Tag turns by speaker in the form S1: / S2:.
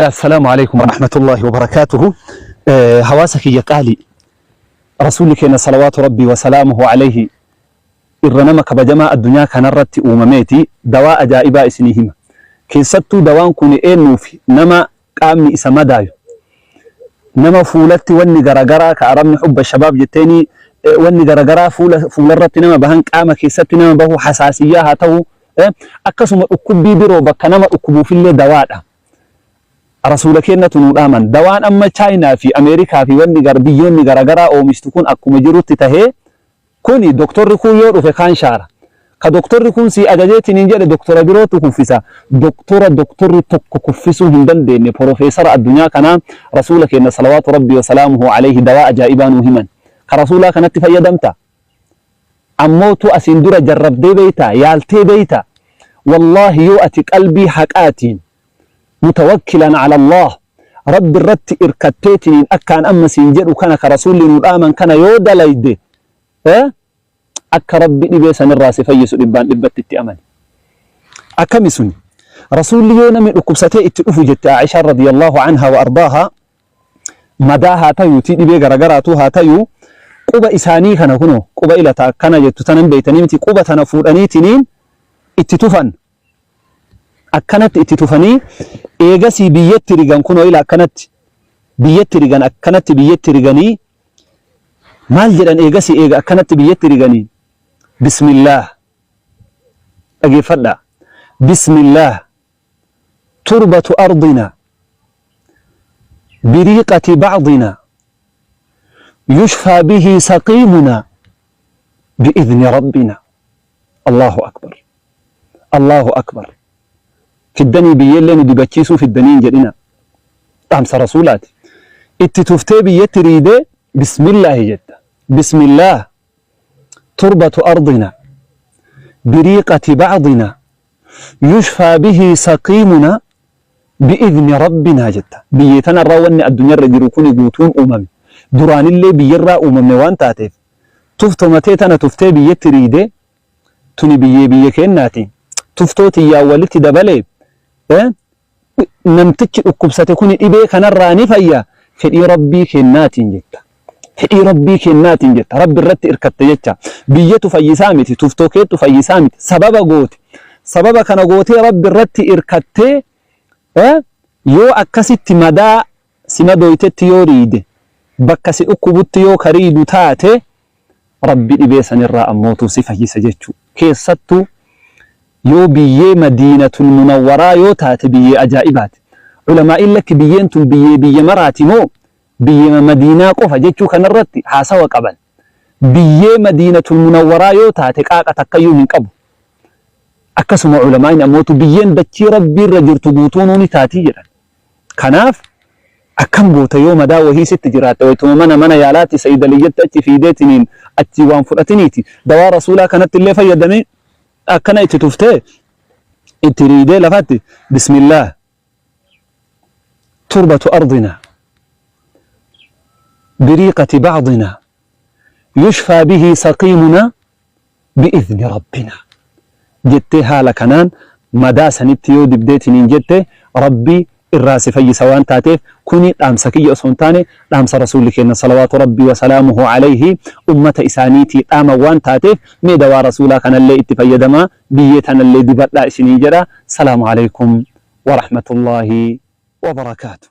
S1: Assalaamu alaikum warahmatullahi wabarakaatuhu. Hawaasa kiyya qaalii, Rasuulli keenya salawaatu rabbii wasalaamuhu alayhi irra nama kabajamaa addunyaa kanarratti uumameeti. Dawaa ajaa'ibaa isinii hima. Keessattuu dawaan kun eenyuuf? Nama qaamni isa madaayu, nama fuulatti wanni garagaraa ka Arabni hubba shabaab jetteeni, wanni garagaraa fuula fuularratti nama bahan, qaama keessatti nama bahu, hasaasiyyaa haa ta'u, akkasuma dhukkubbii biroo bakka nama dhukkubuufillee dawaadha. Rasuula keennatu nuu dhaaman. Dawaan amma Chaayinaa fi Ameerikaa fi wanni gar biyyoonni garagaraa oomishtu kun akkuma jirutti tahee, kuni doktorri kun yoo dhufe kaan shaara. Ka doktorri kun sii ajajeetiniin jedhe doktora birootu kuffisa. Doktora doktorri tokko kuffisuu hin dandeenye, porofeesara addunyaa kanaa, Rasuula keenna salawaatu rabbii wasalaamuhu alayhi dawaa ajaa'ibaa nuu himan. Ka Rasuulaa kanatti fayyadamta? Ammootu asiin dura jarrabdee beeytaa? Yaaltee beeytaa? Wallaahi, yoo ati qalbii haqaatiin mutawakkilan ala Allah, Rabbi irratti irkatteetiniin akkaan amma siin jedhu kana, ka Rasuulli nuu dhaaman kana yoo dalayde, akka Rabbi dhibee sanirraa si fayyisu dhibbaan dhibbatti itti amani. Akkami suni? Rasuulli yoo namni dhukkubsatee itti dhufu, jette Aishaan radiyallahu anha wa ardaaha, madaa haa tayuutii dhibee garagaraatuu haa tayuu, quba isaanii kana kunoo, quba ilata akkana jettu tanan beeytanii miti, quba tana fuudhaniitiniin itti tufan. Akkanatti itti tufanii eegasii biyyatti rigan. Kunoo ila, akkanatti biyyatti rigan. Akkanatti biyyatti riganii maal jedhan eegasii? Eega akkanatti biyyatti riganii, bismillaah, dhageeffadhaa, bismillaah turbatu ardina biriiqati bacdina yushfaa bihi saqiimuna biidni rabbina. Allahu akbar, Allahu akbar! Fiddanii biyyeellee nu dibachiisuu fiddanii hin jedhina. Dhaamsa Rasuulaati. Itti tuftee biyyatti riidee bismillaahi jetta. Bismillaah turbatu ardina biriiqati bacdina yushfaa bihi saqiimuna bi'idni rabbinaa jetta. Biyyee tanarraa wanni addunyaarra jiru kuni guutuun uumame. Duraanillee biyyarraa uumamne waan taateef, tuftomatee tana tuftee biyyatti riidee, tuni biyyee biyya keennaati, tuftoo tiyyaan walitti dabalee, namtichi dhukkubsate kuni dhibee kanarraa ni fayya fedhii Rabbii keennaatiin jetta. Fedhii Rabbii keennaatiin jetta. Rabbi irratti irkatte jecha. Biyyatu fayyisaa miti, tuftoo keettu fayyisaa miti. Sababa goote. Sababa kana gootee Rabbi irratti irkattee, yoo akkasitti madaa si madooytetti yoo riide, bakka si dhukkubutti yoo ka riidu taate, Rabbi dhibee sanirraa ammootuu si fayyisa jechuu. Keessattuu yoo biyyee Madiinatul Munawwaraa yoo taate, biyyee ajaa'ibaati. Ulamaa'iin lakki, biyyeen tun biyyee biyya maraati moo biyyema Madiinaa qofa jechuu kanarratti haasawa qaban. Biyyee Madiinatul Munawwaraa yoo taate qaaqa takkayyuu hin qabu. Akkasuma ulamaa'iin ammootu biyyeen dachii Rabbiirra jirtu guutuunuu ni taatii jedhan. Kanaaf akkam goota yoo madaa wahii sitti jiraatte? Waytuma mana yaalaati saydaliyyatti achi fiideetiniin achii waan fudhatiniiti, dawaa Rasuulaa kanatti illee fayyadamee akkana itti tuftee itti riidee lafatti, bismillaah turbatu ardina biriiqati bacdina yushfaa bihi saqiimuna bi'izni rabbina jettee, haala kanaan madaa sanitti yoo dibdeetiniin jette, Rabbi irraa si fayyisa waan taateef, kuni dhaamsa kiyya osoo hin taane dhaamsa Rasuulli keenya salawaatu rabbii wasalaamuhu alayhi ummata isaaniitii dhaaman waan taateef, mee dawaa Rasuulaa kanallee itti fayyadamaa, biyyee tanallee dibadhaa isinii jedha. Salaamu alaykum warahmatullaahi wabarakaatu.